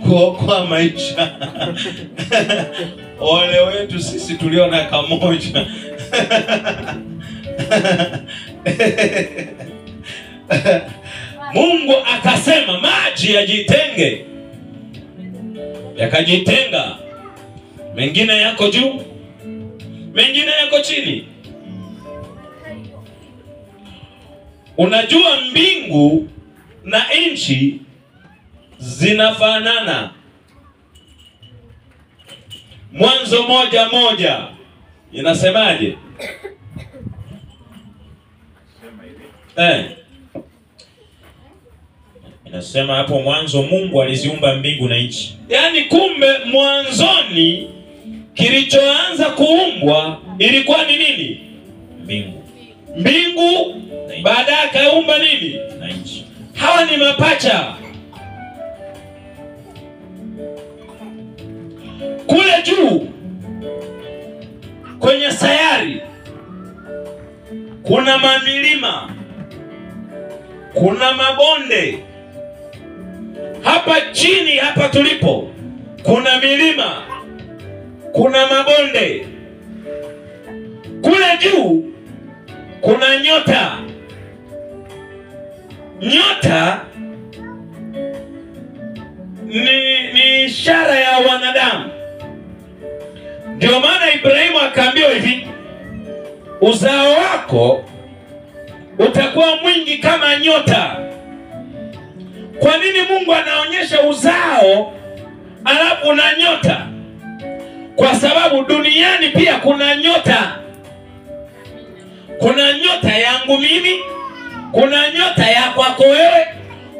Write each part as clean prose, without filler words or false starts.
Kuokoa maisha. Ole wetu sisi tuliona kamoja. Mungu akasema maji yajitenge. Yakajitenga. Mengine yako juu, mengine yako chini. Unajua mbingu na nchi zinafanana. Mwanzo 1:1 inasemaje? Inasema hapo mwanzo Mungu aliziumba mbingu na nchi. Yaani kumbe mwanzoni kilichoanza kuumbwa ilikuwa ni nini? Mbingu. Mbingu, baadaye akaumba nini? Na nchi. Hawa ni mapacha. Kule juu kwenye sayari kuna mamilima, kuna mabonde. Hapa chini hapa tulipo kuna milima, kuna mabonde. Kule juu kuna nyota. Nyota ni ishara ya wanadamu. Ndio maana Ibrahimu akaambiwa hivi, uzao wako utakuwa mwingi kama nyota. Kwa nini Mungu anaonyesha uzao alafu na nyota? Kwa sababu duniani pia kuna nyota. Kuna nyota yangu mimi, kuna nyota ya kwako wewe,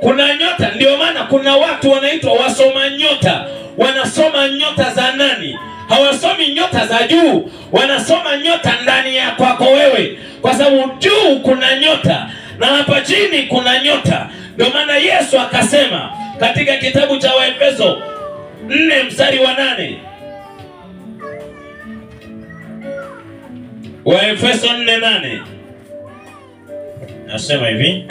kuna nyota. Ndio maana kuna watu wanaitwa wasoma nyota. Wanasoma nyota za nani? Hawasomi nyota za juu, wanasoma nyota ndani ya kwako wewe. Kwa sababu juu kuna nyota na hapa chini kuna nyota. Ndio maana Yesu akasema katika kitabu cha Waefeso 4:8. Waefeso 4:8. Nasema hivi,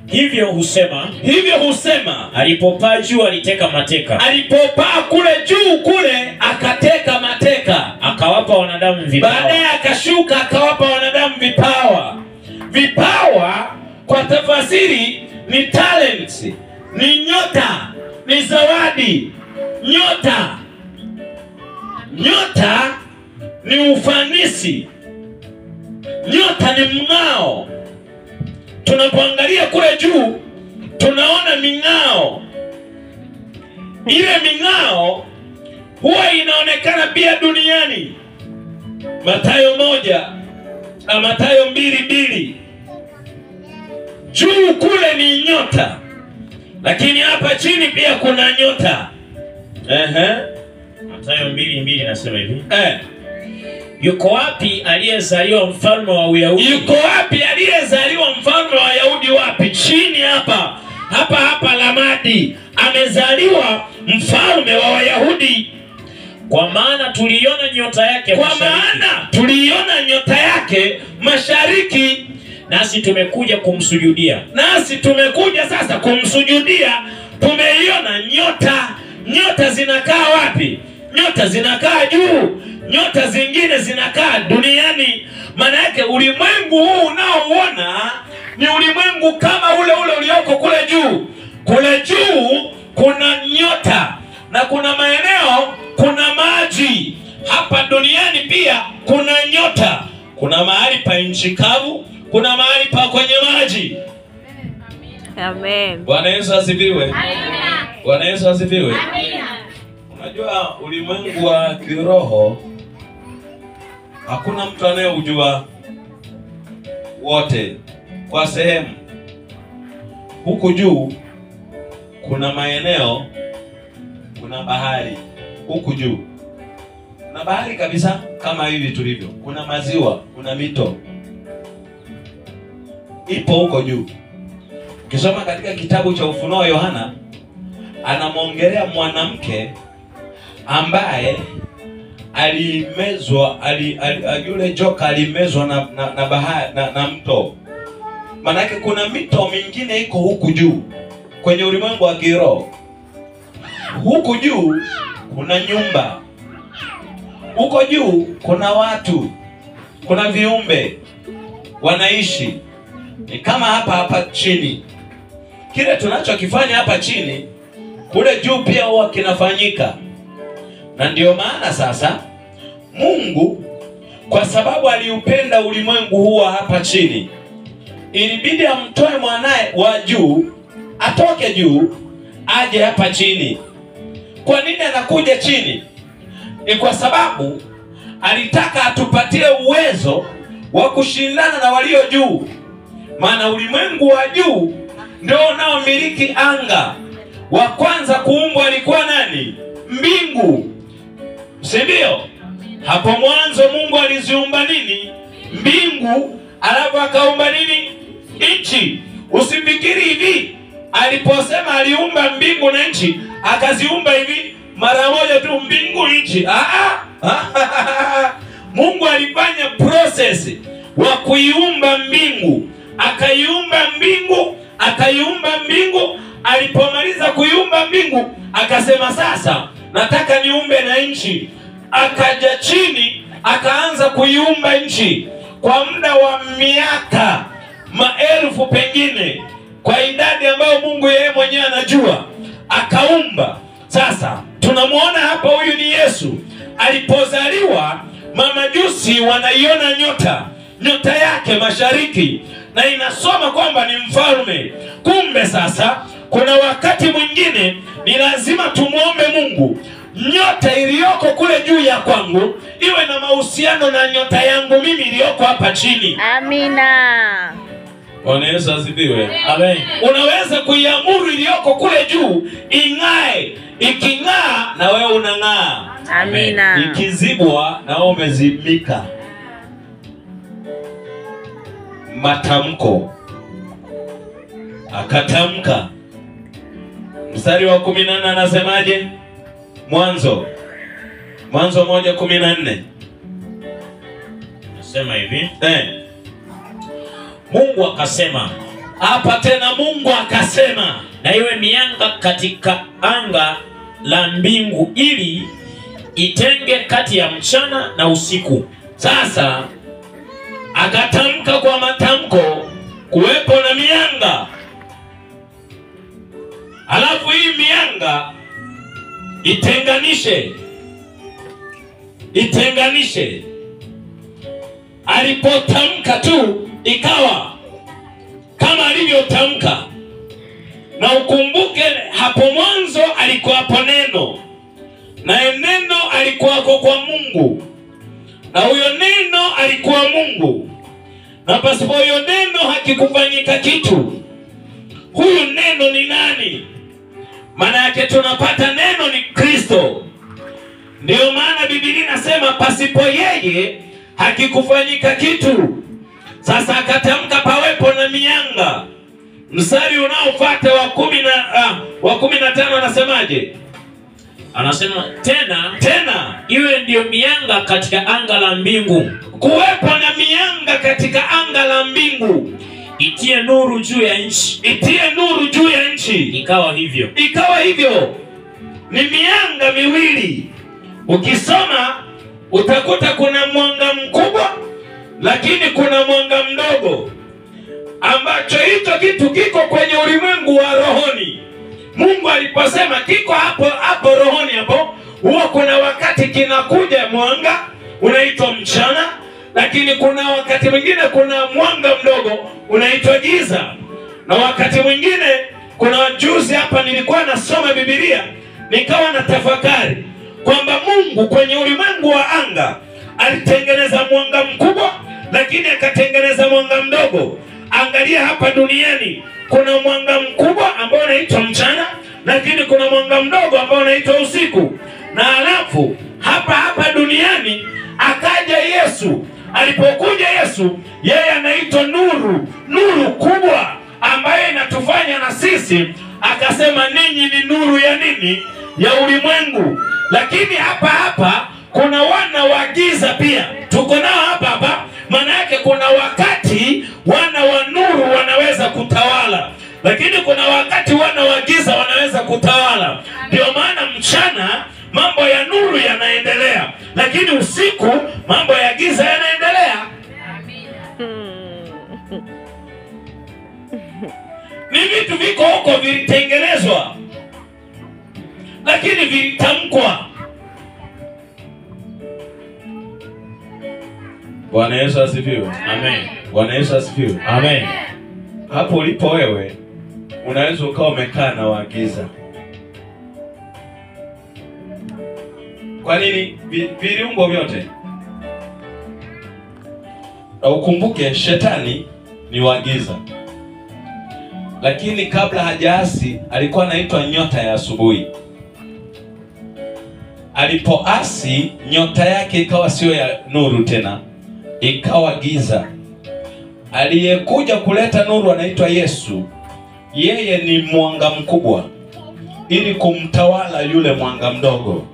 hivyo husema, hivyo husema, alipopaa juu aliteka mateka. Alipopaa kule juu kule akateka mateka, akawapa wanadamu vipawa. Baadaye akashuka akawapa wanadamu vipawa. Vipawa kwa tafasiri ni talents, ni nyota, ni zawadi. Nyota, nyota ni ufanisi. Nyota ni mng'ao. Tunapoangalia kule juu tunaona ming'ao. Ile ming'ao huwa inaonekana pia duniani. Mathayo 1 na Mathayo 2:2. Juu kule ni nyota, lakini hapa chini pia kuna nyota. Mathayo 2:2 nasema hivi. Yuko wapi aliyezaliwa mfalme wa Uyahudi? Yuko wapi aliyezaliwa mfalme wa Wayahudi? Wapi? Chini hapa. Hapa hapa Lamadi amezaliwa mfalme wa Wayahudi. Kwa maana tuliona nyota yake mashariki. Kwa maana tuliona nyota yake mashariki, nasi tumekuja kumsujudia. Nasi tumekuja sasa kumsujudia. Tumeiona nyota. Nyota zinakaa wapi? Nyota zinakaa juu. Nyota zingine zinakaa duniani. Maana yake ulimwengu huu unaoona ni ulimwengu kama ule ule ulioko kule juu. Kule juu kuna nyota na kuna maeneo kuna maji. Hapa duniani pia kuna nyota. Kuna mahali pa nchi kavu, kuna mahali pa kwenye maji. Amen. Bwana Yesu asifiwe. Amina. Bwana Yesu asifiwe. Amina. Unajua ulimwengu wa kiroho hakuna mtu anayeujua wote kwa sehemu. Huku juu kuna maeneo, kuna bahari. Huku juu kuna bahari kabisa kama hivi tulivyo. Kuna maziwa, kuna mito. Ipo huko juu. Ukisoma katika kitabu cha Ufunuo Yohana, anamuongelea mwanamke ambaye alimezwa, yule joka alimezwa na bahari, na mto. Maanake kuna mito mingine iko huku juu kwenye ulimwengu wa kiroho. Huku juu kuna nyumba, huko juu kuna watu, kuna viumbe wanaishi. Ni kama hapa hapa chini. Kile tunachokifanya hapa chini, kule juu pia huwa kinafanyika. Na ndio maana sasa Mungu, kwa sababu aliupenda ulimwengu huwa hapa chini, ilibidi amtoe mwanae wa juu, atoke juu aje hapa chini. Kwa nini anakuja chini? Ni kwa sababu alitaka atupatie uwezo wa kushindana na walio juu. Maana ulimwengu wa juu ndio unaomiliki anga. Wa kwanza kuumbwa alikuwa nani? Mbingu. Si ndio? Hapo mwanzo Mungu aliziumba nini? Mbingu, alafu akaumba nini? Nchi. Usifikiri hivi, aliposema aliumba mbingu na nchi, akaziumba hivi mara moja tu, mbingu nchi. Mungu alifanya process wa kuiumba mbingu. Akaiumba mbingu, akaiumba mbingu. Alipomaliza kuiumba mbingu, akasema sasa nataka niumbe na nchi. Akaja chini, akaanza kuiumba nchi kwa muda wa miaka maelfu, pengine kwa idadi ambayo Mungu yeye mwenyewe anajua. Akaumba. Sasa tunamuona hapa, huyu ni Yesu. Alipozaliwa, mamajusi wanaiona nyota, nyota yake mashariki, na inasoma kwamba ni mfalme. Kumbe sasa kuna wakati mwingine ni lazima tumuombe Mungu nyota iliyoko kule juu ya kwangu iwe na mahusiano na nyota yangu mimi iliyoko hapa chini. Amina. Bwana Yesu asifiwe. Amen. Unaweza kuiamuru iliyoko kule juu ing'ae. Iking'aa na wewe unang'aa. Amina. Ikizibwa na wewe umezimika. Matamko. Akatamka. Mstari wa 14 anasemaje? Mwanzo 1:14. Nasema hivi. Mungu akasema. Hapa tena Mungu akasema, na iwe mianga katika anga la mbingu ili itenge kati ya mchana na usiku. Sasa akatamka kwa matamko kuwepo na mianga. Alafu hii mianga itenganishe. Itenganishe. Alipotamka tu ikawa kama alivyotamka. Na ukumbuke hapo mwanzo alikuwapo neno, na neno alikuwako kwa Mungu, na huyo neno alikuwa Mungu, na pasipo huyo neno hakikufanyika kitu. Huyu neno ni nani? Maana yake tunapata neno ni Kristo. Ndio maana Biblia inasema pasipo yeye hakikufanyika kitu. Sasa akatamka pawepo na mianga. Mstari unaofuata wa 15 anasemaje? Anasema tena iwe ndio mianga katika anga la mbingu. Kuwepo na mianga katika anga la mbingu, itie nuru juu ya nchi. Itie nuru juu ya nchi. Ikawa hivyo. Ikawa hivyo. Ni mianga miwili. Ukisoma utakuta kuna mwanga mkubwa lakini kuna mwanga mdogo, ambacho hicho kitu kiko kwenye ulimwengu wa rohoni. Mungu aliposema kiko hapo hapo rohoni hapo, huwa kuna wakati kinakuja mwanga unaitwa mchana, lakini kuna wakati mwingine kuna mwanga mdogo unaitwa giza. Na wakati mwingine kuna juzi hapa nilikuwa nasoma Biblia nikawa na tafakari kwamba Mungu kwenye ulimwengu wa anga alitengeneza mwanga mkubwa lakini akatengeneza mwanga mdogo. Angalia hapa duniani kuna mwanga mkubwa ambao unaitwa mchana, lakini kuna mwanga mdogo ambao unaitwa usiku. Na alafu hapa hapa duniani akaja Yesu. Alipokuja Yesu, yeye anaitwa nuru, nuru kubwa ambayo inatufanya na sisi, akasema ninyi ni nuru ya nini? Ya ulimwengu. Lakini hapa hapa kuna wana wa giza pia, tuko nao hapa hapa. Maana yake kuna wakati wana wa nuru wanaweza kutawala, lakini kuna wakati wana wa giza wanaweza kutawala. Ndio maana mchana mambo ya nuru yanaendelea, lakini usiku mambo ya giza yanaendelea. Ni vitu viko huko vilitengenezwa, lakini vilitamkwa. Bwana Yesu asifiwe. Amen. Bwana Yesu asifiwe. Amen. Hapo ulipo wewe unaweza ukawa umekaa na waagiza. Kwa nini? Viungo vyote. Na ukumbuke shetani ni waagiza. Lakini kabla hajaasi alikuwa anaitwa nyota ya asubuhi. Alipoasi nyota yake ikawa sio ya nuru tena, ikawa giza. Aliyekuja kuleta nuru anaitwa Yesu. Yeye ni mwanga mkubwa ili kumtawala yule mwanga mdogo.